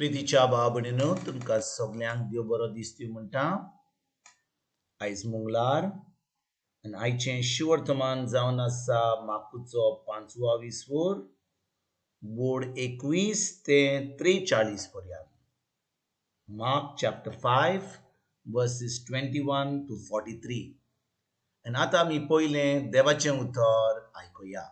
प्रितीच्या भाव भयणीनो, तुमकां सगल्यांक देव बरो दीस दिवं म्हणटा. आयज मंगळार आनी आयचें शिवर्तमान जावन आसा माकुचो पांचवा विसवोर बोर्ड 21 ते 43 पर्यंत. Mark chapter 5 verses 21 to 43. आनी आतां आमी पयलें देवाचें उतर आयकुया.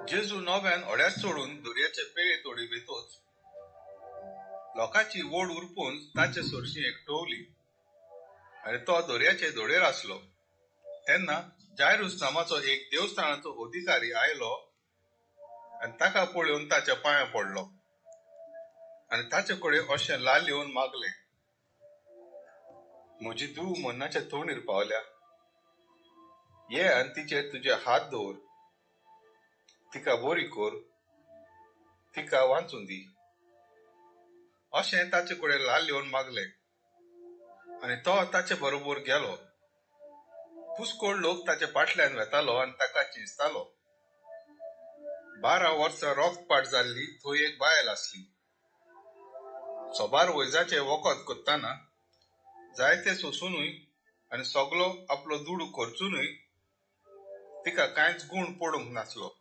जेजू नव्यान होड्यात सोडून दर्याचे पेळे तोडी वेतोच लोकांची वोड उरपून ताचे सरशी एकटवली आनी तो दर्याचे धडेर आसलो. तेन्ना जायरूस नामाचो एक देवस्थानाचो अधिकारी आयलो आनी ताका पळोवन ताच्या पांयां पडलो आनी ताचे कडेन अशें लाल येवन मागलें, म्हजी धूव मरणाच्या तोंडीर पावल्या, ये आनी तिचेर तुजे हात दवर, तिका बरी कर, तिका वाचून दी. अशें ताचे कडेन लाल येवन मागलें आनी तो ताचे बरोबर गेलो. पुस्कोळ लोक ताचे फाटल्यान वेतालो आनी ताका चेंचतालो. 12 वर्सां रोगपाट जाल्ली थंय एक बायल आसली. सोबार वैजाचें वखद करतना जायते सोंसुनूय आनी सगलो आपलो दुडू खर्चुनूय तिका कांयच गूण पडूंक नासलो.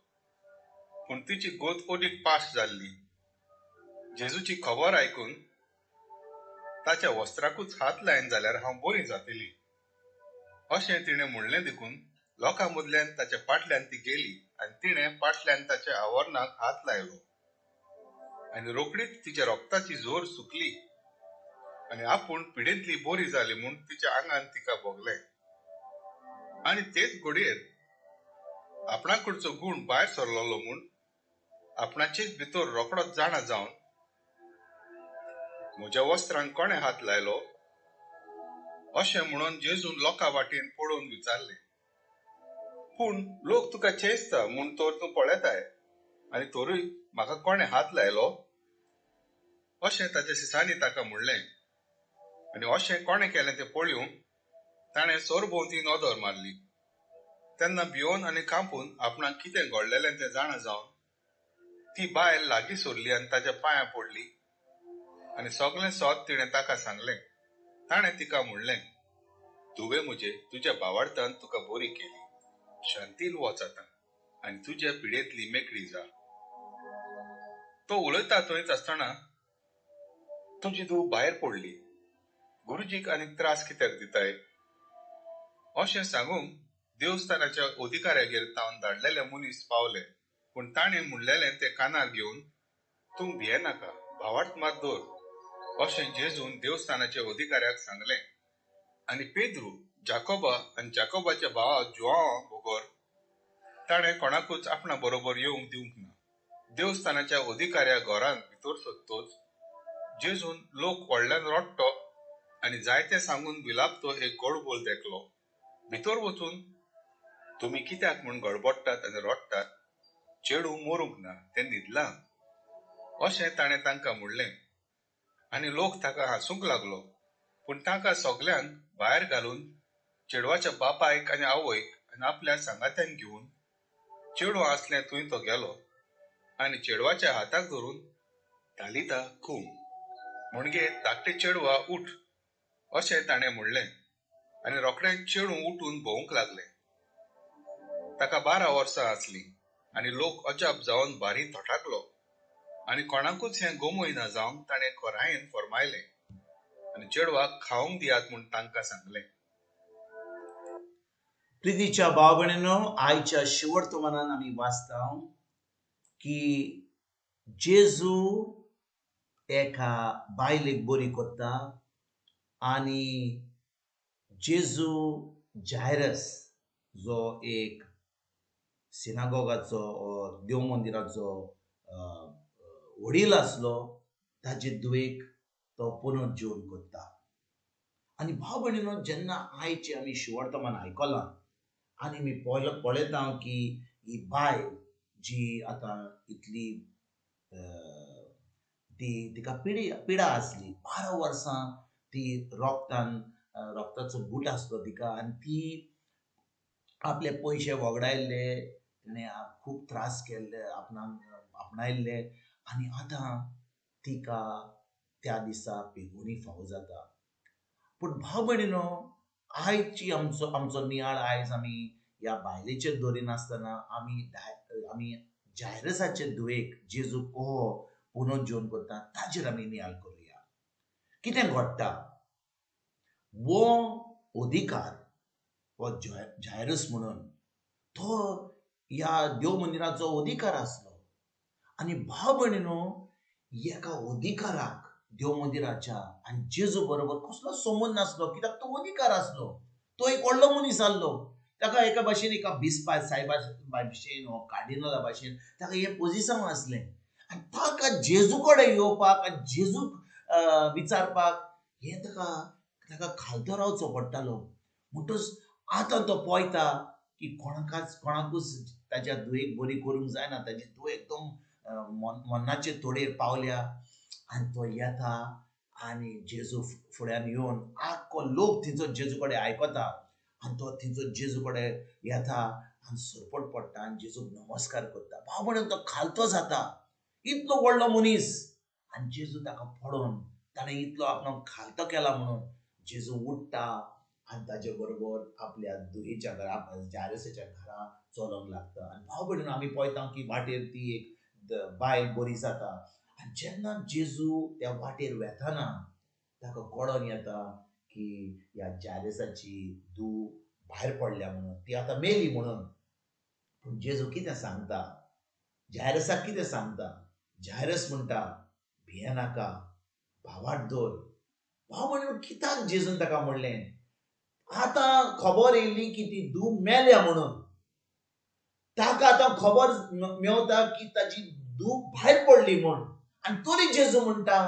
पूण तिची गोत अदीक पास जाल्ली. जेजूची खबर आयकून ताच्या वस्त्राकूच हात लायन जाल्यार हांव बरी जातली अशें तिणें म्हणलें. देखून लोकां मदल्यान ताच्या फाटल्यान ती गेली आनी तिणें फाटल्यान ताच्या आवरणाक हात लायलो आनी रोखडीच तिच्या रोगताची जोर सुकली आनी आपूण पिडेंतली बरी जाली म्हूण तिच्या आंगान तिका भोगलें. आनी तेच घडयेर आपणाकडचो गूण भायर सरलेलो म्हूण आपणाचेच भितर रोखडोच जाणा जावन म्हज्या वस्त्रांक कोणें हात लायलो अशें म्हणून जेजून लोकां वाटेन पळोवन विचारलें. पूण लोक तुका चेंचता म्हूण तर तूं पळयताय आनी तरूय म्हाका कोणें हात लायलो अशें ताच्या शिसांनी ताका म्हणलें. आनी अशें कोणें केलें तें पळोवंक ताणें सरभोंवती नदर मारली. तेन्ना भियोन आनी कांपून आपणाक कितें घडलेलें तें जाणा जावन ती बायल लागीं सरली आनी ताच्या पांयां पडली आनी सगलें सोद तिणें ताका सांगलें. ताणें तिका म्हणलें, धुवे म्हजे, तुज्या भावार्थान तुका बरी केली, शांतीन वच आतां आनी तुज्या पिडेंतली मेकळी जा. तो उलयता थंयच आसतना तुजी धूव भायर पडली, गुरुजीक आनी त्रास कित्याक दिताय अशें सांगूंक देवस्थानाच्या अधिकाऱ्यागेर तावन धाडलेले मनीस पावले. पूण ताणें म्हणलेलें तें कानार घेवन तूं भियेनाका, भावार्थ मात दवर अशें जेजून देवस्थानाच्या अधिकाऱ्याक सांगलें. आनी पेद्रू, जाकोबा आनी जाकोबाच्या भावा जुआंवा बगर ताणें कोणाकूच आपणा बरोबर येवंक दिवंक ना. देवस्थानाच्या अधिकाऱ्या घरांत भितर सोदतोच जेजून लोक व्हडल्यान रडटो आनी जायते सांगून विलापतो एक गडबोल देखलो. भितर वचून तुमी कित्याक म्हूण गडबडटात आनी रडटात, चेडूं मरूंक ना, तें न्हिदलां अशें ताणें तांकां म्हणलें. आनी लोक ताका हांसूंक लागलो. पूण तांकां सगल्यांक भायर घालून चेडवाच्या बापायक आनी आवयक आनी आपल्या सांगात्यांक घेवन चेडूं आसलें थंय तो गेलो आनी चेडवाच्या हाताक धरून तालिता खूम म्हणजे धाकटे चेडवा उठ अशें ताणें म्हणलें. आनी रोखडें चेडूं उठून भोंवूंक लागलें. ताका 12 वर्सां आसलीं आनी लोक अजाप जावन भारी थटाकलो आनी कोणाकूच हें गोमय ना जावंक ताणें खोरायेन फर्मायलें आनी चेडवाक खावंक दियात म्हूण तांकां सांगलें. प्रितीच्या भाव भयणीनो, आयच्या शिवर्तमानान आमी वाचता की जेजू एका बायलेक बरी करता आनी जेजू जायरस जो एक सिनागोगाचो देव मंदिराचो वडील आसलो ताजे धुवेक तो पुनर्जीवन करता. आनी भाव भयणीनो, जेन्ना आयचें आमी शिवर्तमान आयकलां आनी आमी पळयता की ही बायल जी आतां इतली ती तिका पिडा आसली, 12 वर्सां ती रोगतान रोगताचो बूट आसलो तिका आनी ती आपले पयशे वगडायल्ले, तिणें खूब त्रास केल्ले, आपणाक आपणायल्ले आनी आतां तिका त्या दिसा बेगुनी फावो जाता. पूण भाव भयणीनो, आयची आमचो नियाळ आयज आमी ह्या बायलेचेर दवरिनासतना आमी जायरसाचे धुवेक जेजू कोहो पुनर्जीवन करता ताचेर आमी नियाळ करुया. कितें घडटा? वो अधिकार, हो जायरस म्हणून तो ह्या देव मंदिराचो अधिकार आसलो. आनी भाव भयणीनो, एका अधिकाराक देव मंदिराच्या आनी जेजू बरोबर कसलो संबंद नासलो, कित्याक तो अधिकार आसलो. तो एक व्हडलो मनीस आसलो. ताका एका भाशेन एका बिस्पा सायबा भाशेन वा कार्डिनला भाशेन ताका हें पोजिसांव आसलें. आनी ताका जेजू कडेन येवपाक आनी जेजूक विचारपाक हें ताका खालतो रावचो पडटालो. म्हणटच आतां तो पळयता की कोणाकूच ताच्या धुवेक बरी करूंक जायना, ताजी धूव एकदम मरणाचे तोडेर पावल्या. आनी तो येता आनी जेजू फुड्यान येवन आख्खो लोक थंयचो जेजू कडेन आयकता आनी तो थंयचो जेजू कडेन येता आनी सरपट पडटा आनी जेजूक नमस्कार करता. भाव भयणीनो, तो खालतो जाता, इतलो व्हडलो मनीस. आनी जेजू ताका पळोवन ताणें इतलो आपणाक खालतो केला म्हणून जेजू उठ्ठा आनी ताजे बरोबर आपल्या धुवेच्या घरा, जायरसाच्या घरा चलोंक लागता. आनी भाव भयणीनो, आमी पळयता की वाटेर ती एक बायल बरी जाता. आनी जेन्ना जेजू त्या वाटेर वेताना ताका कळोन येता की ह्या जायरसाची धूव भायर पडल्या म्हणून, ती आतां मेली म्हणून. पूण जेजू कितें सांगता? जायरसाक कितें सांगता? जायरस म्हणटा, भियेनाका, भावार्थ दवर. भाव भयणीनो, कित्याक जेजून ताका म्हणलें? आतां खबर येयली की ती धूव मेल्या म्हणून. ताका आतां खबर मेवता की ताजी धूव भायर पडली म्हूण. आनी तरी जेजू म्हणटा,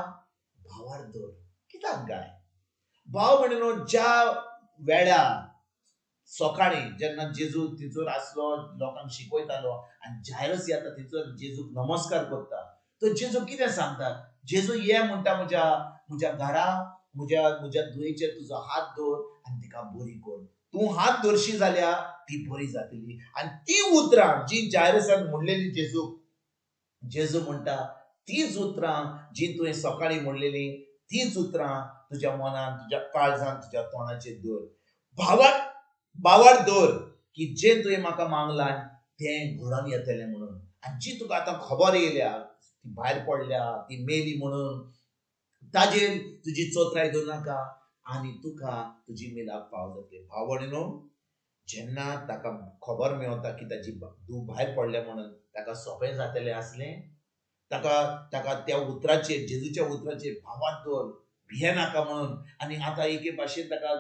भावार्थ दवर. कित्याक गाय? भाव भयणीनो, ज्या वेळार सकाळीं जेन्ना जेजू थंयसर आसलो, लोकांक शिकयतालो आनी जायरस येता थंयसर जेजूक नमस्कार करता, तो जेजू कितें सांगता? जेजू ये म्हणटा, म्हज्या घरा म्हज्या धुवेचेर तुजो हात दवर आनी तिका बरी कर. तूं हात दवरशी जाल्यार ती बरी जातली. आनी ती उतरां जी जायरसान म्हणलेली जेजूक, जेजू म्हणटा तीच उतरां जी तुवें सकाळीं म्हणलेली तीच उतरां तुज्या मनान, तुज्या काळजान, तुज्या तोंडाचेर दवर. भावार्थ दवर की जें तुवें म्हाका मागलां तें घडोवन येतलें म्हणून. आनी जी तुका आतां खबर येयल्या ती भायर पडल्या, ती मेली म्हणून, ताजेर तुजी चोत्राय दवरनाका आनी तुका तुजी मिलाप फाव जातली. भाव भयणीनो, जेन्ना ताका खबर मेवता की ताजी धूव भायर पडल्या म्हणून, ताका सोंपें जातलें आसलें? ताका त्या उतराचेर, जेजूच्या उतराचेर भावार्थ दवर, भियेनाका म्हणून. आनी आतां एके भाशेन ताका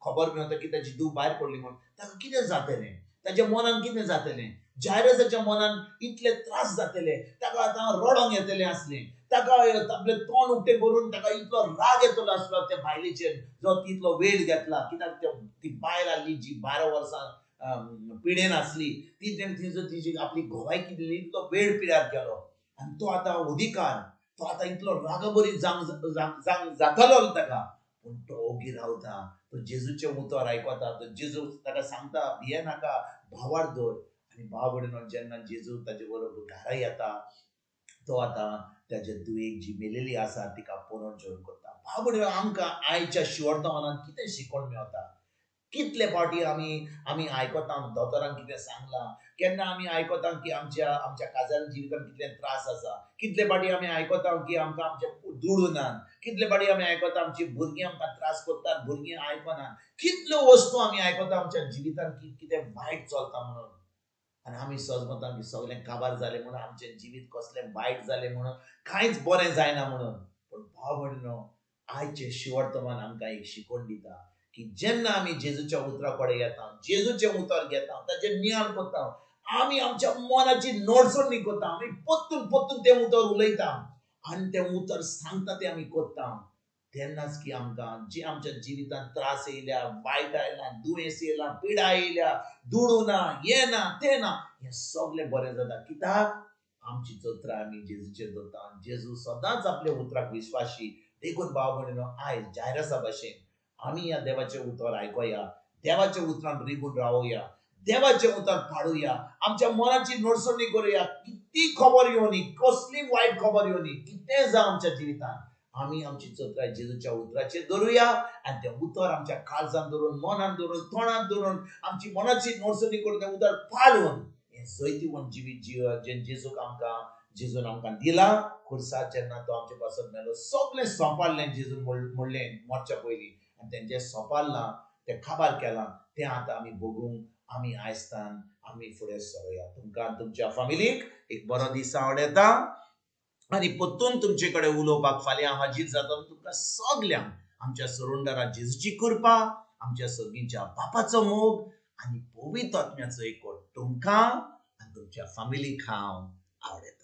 खबर मेवता की ताजी धूव भायर पडली म्हणून, ताका कितें जातलें? ताच्या मनान कितें जातलें? जायरसाच्या मनान इतले त्रास जातले, ताका आतां रडोंक येतलें आसलें, ताका आपलें तोंड उक्तें करून ताका इतलो राग येतलो आसलो त्या बायलेचेर जो तितलो वेळ घेतला. कित्याक ती बायल आसली जी 12 वर्सां पिडेन आसली, ती तेणें तिजी आपली घोवायकी दिली, इतलो वेळ पिड्यार केलो. आनी तो आतां अधिकार, तो आतां इतलो रागबरी जावंक जातलो ताका, पूण तो ओगी रावता. तो जेजूचें उतर आयकता, तो जेजू ताका सांगता, भियेनाका, भावार्थ दवर. आनी भाव भयणीनो, जेन्ना जेजू ताजे बरोबर घरा येता, तो आतां ताजे धुवेक जी मेलेली आसा तिका पुनर्जीवन करता. भाव भयणीनो, आमकां आयच्या शिवर्तमानान कितें शिकोवन मेवता? कितले फावटी आमी आयकता दोतोरान कितें सांगलां, केन्ना आमी आयकता की आमच्या काजार जिवितान कितले त्रास आसा, कितले फावटी आमी आयकता की आमकां आमचे दुडू नात, कितले फावटी आमी आयकता आमची भुरगीं आमकां त्रास करतात, भुरगीं आयकनात, कितल्यो वस्तू आमी आयकता आमच्या जिवितान की कितें वायट चलता म्हणून. आनी आमी सजमता की सगळें काबार जालें म्हणून, आमचें जिवीत कसलें वायट जालें म्हणून, कांयच बरें जायना म्हणून. पूण भाव भयणीनो, आयचें शिवर्तमान आमकां एक शिकवण दिता की जेन्ना आमी जेजूच्या उतरा कडेन येता, जेजूचें उतर घेता, ताचेर नियाळ करता, आमी आमच्या मनाची नडसणी करता, आमी परतून परतून तें उतर उलयता आनी तें उतर सांगता तें आमी करता, तेन्नाच की आमकां जी आमच्या जिवितांत त्रास येयल्या, वायट आयला, दुयेंस येयला, पिडा येयल्या, दुडू ना, हें ना, तें ना, हें सगळें बरें जाता. कित्याक आमची चोत्रां आमी जेजूचेर दवरता. जेजू सदांच आपल्या उतराक विश्वासी. देखून भाव भयणीनो, आयज जायरसा भाशेन आमी ह्या देवाचें उतर आयकोया, देवाच्या उतरान रिगून रावया, देवाचें उतर पाडुया, आमच्या मनाची नडसणी करुया. कितली खबर येवनी, कसली वायट खबर येवनी, कितें जावं आमच्या जिवितांत, आमी आमची चत्राय जेजूच्या उतराचेर धरुया आनी तें उतर आमच्या काळजान धरून, मनान धरून, तोंडान धरून, आमची मनाची नोडसणी करून तें उतर पाळून हें जैतिवंत जिवीत जीव जें जेजूक आमकां जेजून आमकां दिलां. खुर्सार जेन्ना तो आमचे पासत मेलो, सगळें सोंपारलें जेजून म्हणलें मरच्या पयलीं, आनी तें जें सोंपारलां तें काबार केलां तें आतां आमी भोगूंक आमी आयस्तान आमी फुडें सरुया. तुमकां तुमच्या फामिलीक एक बरो दीस आवडटा आनी परतून तुमचे कडेन उलोवपाक फाल्यां हाजीर जाता. तुमकां सगल्यांक आमच्या सरुंडरा जेजूची कृपा, आमच्या सगळींच्या बापाचो मोग आनी पवित्र आत्म्याचो एकवट तुमकां आनी तुमच्या फामिलीक हांव आवडटा.